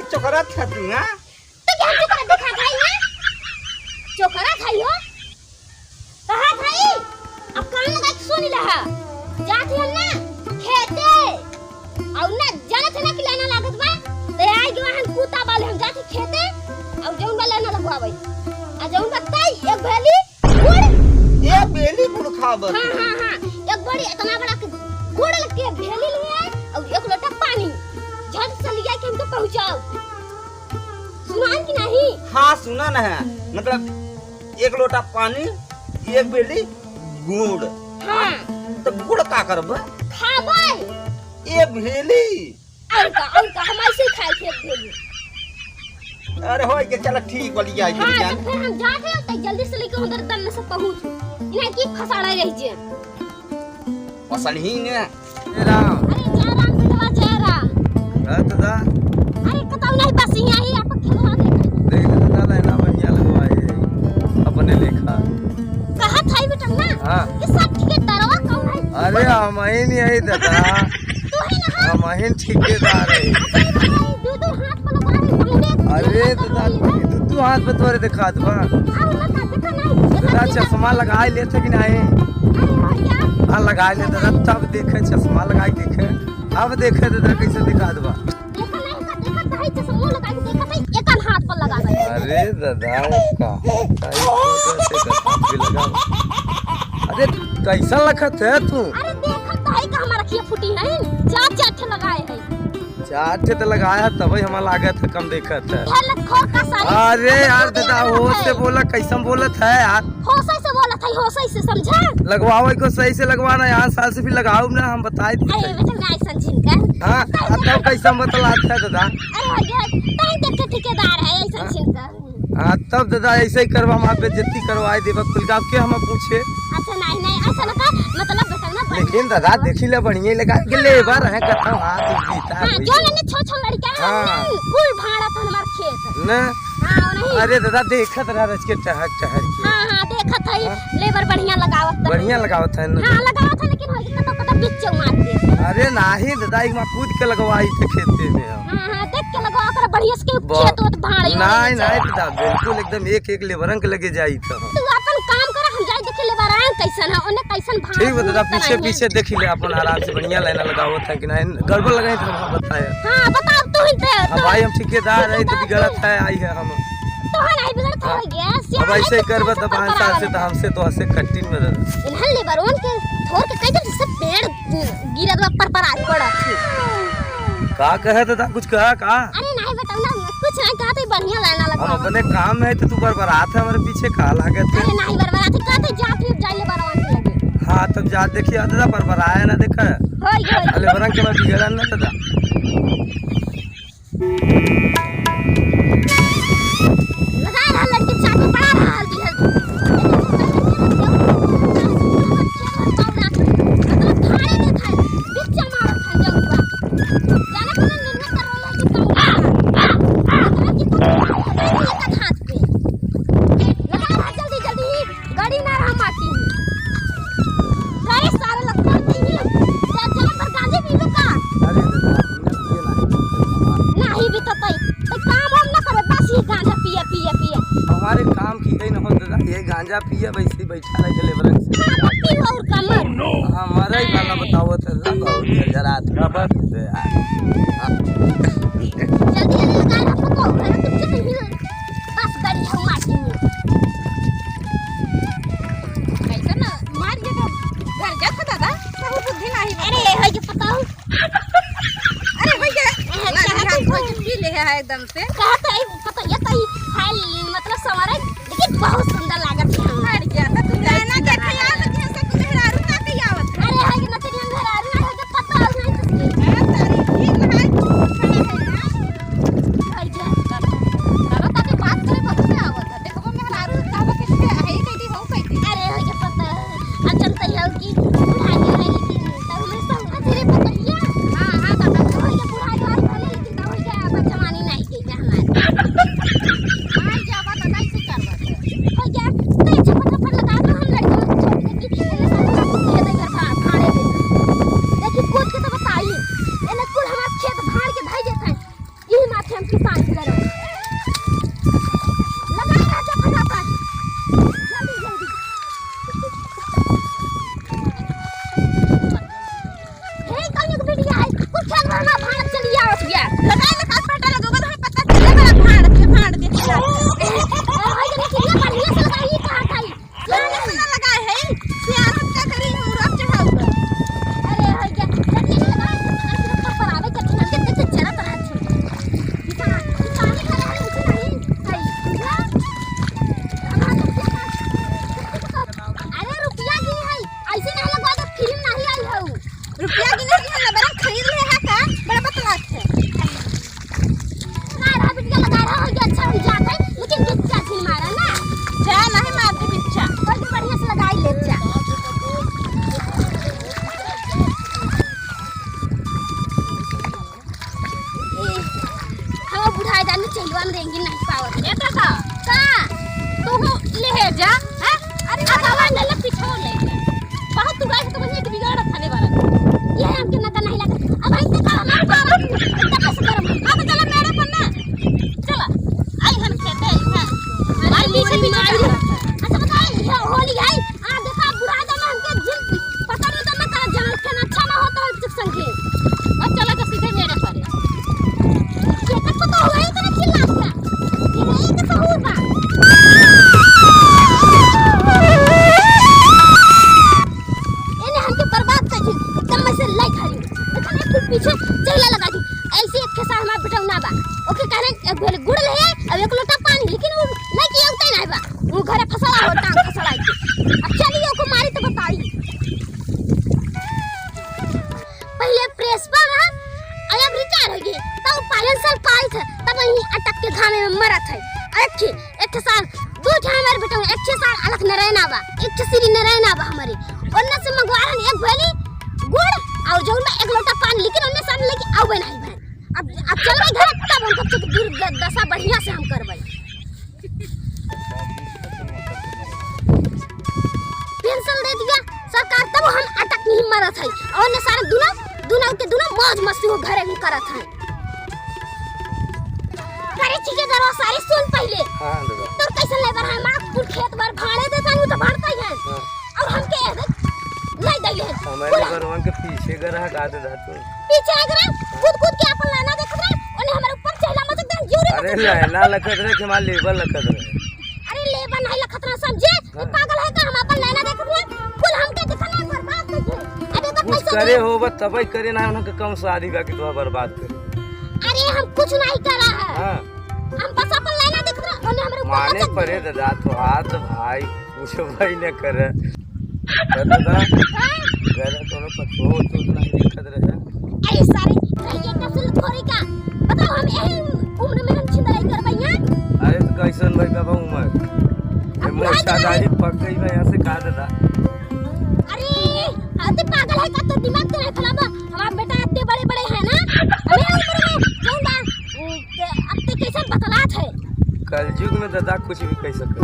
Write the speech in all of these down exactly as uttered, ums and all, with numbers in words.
चोकरा था तू, हाँ? तो क्या चोकरा दिखा था, हाँ? चोकरा था यो? कहा था ई? अब कान लगा के सुन लहा। जात ही हम ना खेते। और ना जानत है ना कि लाइना लागत बा। तो आइ गवा हम कुत्ता बाले हम जात ही खेते। और जौन बा लाइना लगवावे। आ जौन बा ताई एक भेली गुड़। एक भेली गुड़ खाबत। हाँ, हाँ, हाँ। एक बड़ी इतना बड़ा के गुड़ लग के भेली ले आए और एक लोटा पानी। झट से लिया के हमको पहुँचाओ। सुनान कि नहीं? हाँ, सुना न है। मतलब, एक लोटा पानी, एक भेली गुड़। हाँ। तो गुड़ का करबे? खाबे। एक भेली। और का, और का, हम ऐसे ही खाए थे एक भेली। अरे, होई के, चला, ठीक बा, लिया, हाँ, लिया। तो फिर हम जाते हैं, तो जल्दी से लेके उधर दम में से पहुँच। इन्हें की खसाड़ा रह जे। पसलहीन है। जय राम। अरे जय राम बेटवा, जय राम। हाँ दादा। अरे कतौ नहीं, बस यहीं ही आप खेलवा दे। देख ले दादा, लाइना बढ़िया लगवाए है, अपने लेखा। कहा था बेटा ना, हाँ। कि सब ठेकेदारवा कौन है? अरे हम ही नहीं है दादा। तू ही ना? हम ही ठेकेदार है। अच्छा, ये बताओ, दो दो हाथ पर लगा रहे हैं, अरे दादा, दो दो हाथ पर तोरे दिखात बा। अब मत दादा, चश्मा लगाए लेत है कि नाहीं? अरे भैया। हाँ, लगाए लेत है, तब देखे, चश्मा लगाए देखे। अब देखे दादा, कैसे दिखात बा। देखा नहीं का, देखा तो है, चश्मा लगाए देखा तो एक हाथ पर लगा दे। अरे दादा, का? अरे, कैसा लखत है तू? अरे देखा तो है का, हमार अखिया फूटी नहीं, चार चार ठे लगाए है। चार ठे तो लगाया, तबही हमार लागत है कम देखत है। हेलत खोर का सारी। अरे यार दादा, होश से बोला, कैसन बोलत है यार? होश से बोलत है, होश से समझा। लगवावे को सही से लगवाना, यहाँ साल से भी लगाओ ना, हम बताए दी। अरे बेटा, नहीं समझिन का। हाँ, अब तब कैसन बतलात है दादा? अरे भैया, तई देखे ठेकेदार है, ऐसा हाँ। समझिन का। हाँ, तब दादा ऐसे ही करवा, हमार बेइज्जती करवाए देबा, कुल गाँव के हम पूछे। अच्छा, नहीं, नहीं, ऐसा ना कर, मतलब, बेटा ना बन- लेकिन दादा, देखी ले, बढ़िया लगा के लेबर है, कथा हाथ उठ बीता हाँ, होई। जो मैंने छो छो लड़का है, हाँ। ना, कुल भाड़ा था हमार खेत। ना? हाँ, नहीं। अरे दादा, देखत रहा रच के टहर टहर के। हाँ, हाँ, देखत है, हाँ। लेबर बढ़िया लगावत है। बढ़िया लगावत है ना? हाँ, लगावत है, लेकिन हो, कतो, कतो बीच मार दे। अरे, नाही दादा, एक माँ कूद के लगवाई थे खेते में हम। हाँ, हाँ, देख के लगवा, ओकरा बढ़िया से केहू बहुत। खेत ओत भाड़ ही नहीं, होवे नहीं, चाहे। दादा, बिल्कुल एकदम एक, एक लेबरन के लगे जाई तो। तू अपन काम कर, हम जाई देखी लेबरन कैसन है, ओने कैसन भाड़ ठीक बा, दादा, भूत पीछे, बनाई है। पीछे देखी ले, अपन आराम से बढ़िया लाइन लगावत है कि नहीं, गड़बड़ लगाई तो हम बताए। हाँ, बताओ तू ही तो, अब तू भाई, हम ठेकेदार है, तो बिगड़त है, आई है हम। तो है नहीं बिगड़त हाँ। है, गैस अब ऐसे ही करबे तो पाँच साल से तो हमसे तो हंसे कट्टी में रह। इन्हन लेबरन के थोर के कह दे, जैसे पेड़ गिरत बा, पर पर आग पड़त है। का कहे दादा, कुछ कहा का? अरे नहीं बेटा ना, कुछ नहीं कहत है, बढ़िया लाइन लगा। हम अपने काम में है तो तू बरबरात है हमारे पीछे, का लागत है? अरे नहीं बरबरात है, कहत है जा फिर जाइले बरवान के लगे। हाँ, तब जा देखिए दादा, बरबराया ना देखा। होई, होई। अरे बरन के मैं बिगड़न ना दादा। लगा रहा लड़की चाकू, बड़ा रहा हल्दी हल्दी। मतलब थाने देखा है, बिच्चा मारत है जौन बा। जाने कौन निर्मित कर रही है कि कौन? मतलब कि तो एक हाथ पे। लगा रहा जल्दी जल्दी। गड़ी ना रहा माटी में। अरे सारे लखन नहीं है। जा, जा पर गांजे पीबे का? अरे दादा, हमने पिए ना। नहीं भी तो तई। तो काम हम ना करे, बस ये गांजा पिए, पिए, पिए। हमारे काम की है ना हो दादा, ये गांजा पिए, वैसे ही बैठा रहे लेबरन से। हाँ, पी और कमर। हमारा ही वाला बताओ तो दादा, बहुत जरा थोड़ा बहुत यार। हाँ। जल्दी, जल्दी लगा रहा पको, अरे तुमसे नहीं। बस गड़ी हम माटी में। कैसे ना मार के तो घर जात है दादा, कहूँ बुद्धि नहीं बा। अरे, हो जो पकाऊ। अरे, हो गया। ए, ना, कहाँ ना, तू हो जो पी ले है एकदम से। कहाँ तो आई, पता ये तो ही खाई, मतलब, संवरे, लेकिन बहुत सुंदर लागत है। हट जा, तो तू जाना देखा यार, तो जैसे तू मेहरारू ना कही आवत है। अरे, हो जो नचनिया मेहरारू ना, हो जो पता हो नहीं तुझे। हाँ, सारी ठीक है, खड़ा है ना। भाई जी, दादा, दादा, ताके बात करे, बहुत से आवत है। देखो, मेहरारू, कहबो कि है, है, दीदी, हो, कैसे? अरे, हो, ये पता है। अब जनता ही हो कि बुढ़ाई है, लेकिन तब हमें समझ रे पता ही है। हाँ, हाँ, दादा, हो, ये बुढ़ाई है, भले, लेकिन तब हो, ये अब जवानी नहीं गई है हमारी। हाँ, ये बात दादा, इसे कर बात है। हो, ये हम किसान की तरह। लगाए रहते फटाफट। जल्दी, जल्दी। हे, कौन एक बिटिया है? कुछ खेल रहा ना, भाड़ चली आओ, भैया। लगाए, लगाए, पटा लगो, बस हम पता चले, बड़ा भाड़ के, भाड़ के, भाड़ के। ए, ए, भाई, ये कितना बढ़िया से लगाई, ये कहाँ का है? सियान से ना लगाए है, सियान हम का करी, हम रख चढ़ाऊ कर। अरे, हो गया। जल्दी से लगा, हम लोग का परावे के खिलाफ के देख के जरा तो हाथ छोड़। किसान, किसान ही खड़ा है, उसे नहीं, भाई, बुझा? हमारा तो क्या बात? अरे, रुपया की है, ऐसे नहीं लगवा तो फिल्म नहीं आई है। रुपया की नहीं है, लबरन खरीद ले है का? बड़ा बतलात है। ना रहा बिटिया, लगा रहा हो, ये अच्छा हो जात है, लेकिन बिच्चा झिन मारा ना। जा, नहीं मारते बिच्चा। और भी बढ़िया से लगाई ले जा। ए, हम बुढ़ाए जाने चेहलवा में रेंगी नहीं पावत। ये तो का? का? तू हो ले है जा, हैं? अरे अब आवा ले ले पीछे ले जा। बहुत तू गाय तो बनिए बिगाड़ खाने वाला। ये हमके ना नहीं लगा। अब भाई तो का हमारे बाबा इतना कैसे करम। अब चला मेरे पर ना। चला। आई हम खेते हैं। आई पीछे पीछे। अच्छा बताए, ये होली है। आ देखा, बुढ़ा जाना हमके जिन पता नहीं तो ना तारा जानल के अच्छा ना होता है चुप संगे। बस चला तो सीधे मेरे पर। ये तक तो हुआ ही तो चिल्ला था। ये नहीं तो सहूर बा। इन्हें हमके बर्बाद कर दी, एकदम में से लाई खा ली। देखा ना, फिर पीछे चहला लगा दी। ऐसे एक खेसार हमारा बेटौना बा। ओके कहने एक भेल गुड़ ले आए, अब एक लोटा पानी, लेकिन वो नहीं किया उतना नहीं बा। वो घरे फसला होता, फसला के। अब चलिए ओको मारी तो बताई। पहले प्रेस पर रहा, अब रिटायर हो गए। तब पालन साल पाई थे, तब यहीं अटक के घामे में मरत है। अरे खे, एक साल दू ठे हमारे बेटा, एक साल अलख नारायण आवा, एक श्री नारायण आवा हमारे। ओन्ने से मंगवा रहन एक भेली गुड़ और जौन में एक लोटा पानी, लेकिन ओन्ने साल लेके आवे नहीं भाई। अब, अब चल भाई घर, तब उनका चुक दुर्दशा बढ़िया से हम करबै। पेंशन दे दिया सरकार, तब हम अटक नहीं मरत है। और ने सारे दुनो, दुनो के दुनो मौज मस्ती हो घरे में करत है। करे चीजें दरो सारे सुन पहले। हाँ, दादा। तो कैसे लेबर है, माँ कुल खेत बार भाड़े देता हूँ तो भाड़ता ही है। हाँ। और हमके ये देख, नहीं दे है। हमारे पूरा। लेबरवन के पीछे गरहा गा दे दा तू। पीछे आ गए, कूद कूद के अपन लाना देखत रहे, ओने हमारे ऊपर चहला मचक दे, जोरे अरे मचक दे। लाना लखत रहे कि हमार लेबर लखत रहे। अरे लेबर नहीं लखत रहे, समझे? हाँ। पागल है का? हम अपन लाना देखत रहे, कुल हमके देखना है, बर्बाद कर दे। अबे तो कुछ पैसा करे दे। हो बस तबई करे ना, उनके कौन सा आदि बा कि तोहा बर्बाद करे। अरे हम कुछ नहीं करा है। हाँ। हम बस अपन लाना देखत रहे, ओने हमारे ऊपर माने मचक परे दे। दादा, तोहार तो भाई कुछ भाई ने करे। दादा, हाँ? करे कोनो पछो तो नहीं दिखत रहे। अरे सारे, ये कैसे थोड़ी का? बताओ, हम यही उम्र में हम छिंदराई करबै, हाँ? अरे, तो कैसन भाई बाबा उम्र? अब ए, बुढ़ा मोर के दाढ़ी पक गई बा, यहाँ से काट दा। अरे, हाँ, तो पागल है का? तो दिमाग तो नहीं खराब है। हमार बेटा इतने बड़े बड़े हैं ना, अरे उम्र में, कौन बा? अब ते कैसे बतलात है? कलयुग में दादा कुछ भी कह सके।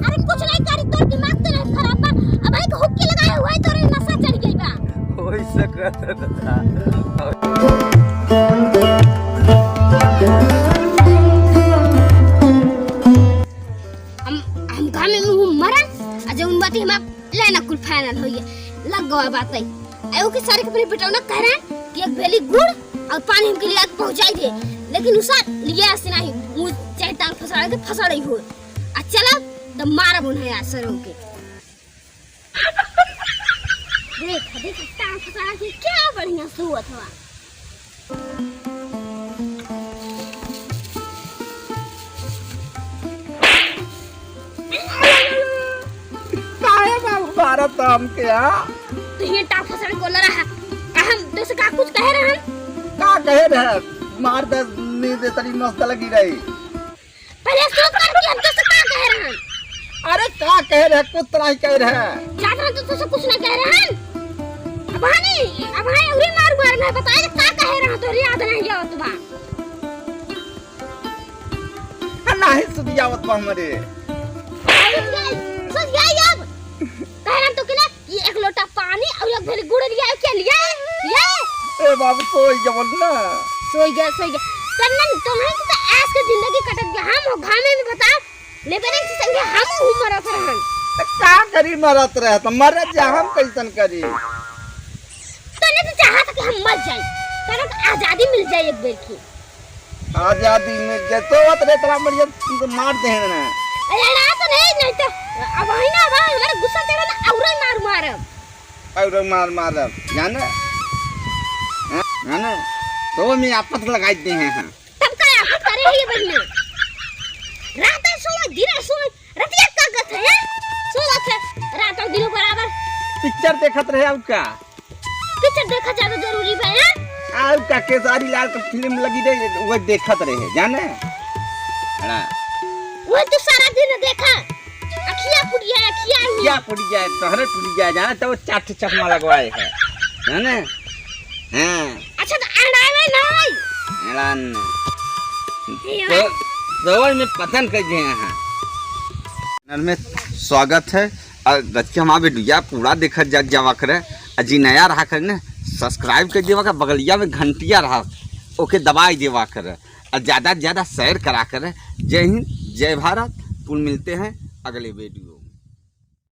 अरे कुछ नहीं करी, तोर दिमाग तो नहीं खराब बा। अब एक हुक्के लगाए हुए तोरे नशा चढ़ गई बा। हो ही सके दादा। हम, हम गाँव में मुँह मरा, आ जौन बात हम आप लेना कुल फाइनल होइए, लग गवा बात है। ए, ओके सारे के अपने बेटौना कह रहे हैं कि एक भेली गुड़ और पानी हमके लिए आके पहुंचाई दे, लेकिन उसा लिए आसे नहीं, मुँह चाहे टांग फसाड़ के फसाड़ ही हो। आ चला, तब मारा बुन है आज सर होके। देख, देख, टांग फसाड़ के क्या बढ़िया सोवत हवा। काहे बाबू मारत तो हमके, हाँ? तू ये टांग फसाड़ के बोल रहा है। का हम तोसे का कुछ कहे रहन? का कहे रहे? मार दे, नींद तनी मस्त लगी रही। पहले सोच कर कि हम तोसे का कहे रहन? अरे का कहे रहे? कुछ तो नहीं कहे रहे। जात रहन तो तोसे कुछ ना कहे रहन। अब हानी, अब हानी उरी मार मार में बताए का कहे रहन, तोर याद नहीं आवत बा। आ, नाही सुधियावत बा हमरे। सुधियाई, सुधियाई अब। कहना तो कि ना, ये एक लोटा पानी और एक भेली गुड़ लिया है, क्या लिया है? लिया है? ए बाबू, सोई जवन ना। सोई गया, सोई गया। कन्नन, तुम्हें तो ऐश के जिंदगी कटत गया, हम हो घामे में बता, लेबरे के संगे हम हूँ मरत रहन। त का करी मरत रहे, त मरत जा, हम कैसन करी? तने तो चाहत कि हम मर जाए, तने तो आजादी मिल जाए एक बेर की। आजादी मिल जाए, तो वत रे तोरा मरिया, तू तो मार दे ना। अरे ना तो नहीं, नहीं तो अब है ना, अब हमारे गुस्सा तेरा ना, और मार मारब। और मार मारब, जाने? हाँ, जाने? तो मैं आपस लगाई दे हैं, हाँ। तब का आफत करे है ये बढ़िया। रात है सोए, दिन है सोए, रतिया का गत है, हैं? सोवत है, रात और दिन बराबर। पिक्चर देखत रहे और का? पिक्चर देखा ज्यादा जरूरी बा, हैं? और का, केसारी लाल का फिल्म लगी रहे, वो देखत रहे, जाने? हाँ। वो तो सारा दिन देखा, अखिया फूट जाए, अखिया ही। क्या फूट जाए, तोहरे फूट जाए, जाने तो वो चार ठे चश्मा लगवाए है, जाने? हाँ। अच्छा, तो अड़ावे नहीं। अड़ान। ये तो, तो में पतन कर गए हैं। चैनल में स्वागत है। और रच के हमार वीडियो पूरा देखत जा, जावा करे। और जी नया रहा करे ने, subscribe कर देवा करे, बगलिया में घंटिया रहा, ओके दबाई देवा करे। और ज्यादा से ज्यादा share करा करे। जय हिंद, जय भारत। पुन मिलते हैं अगले वीडियो।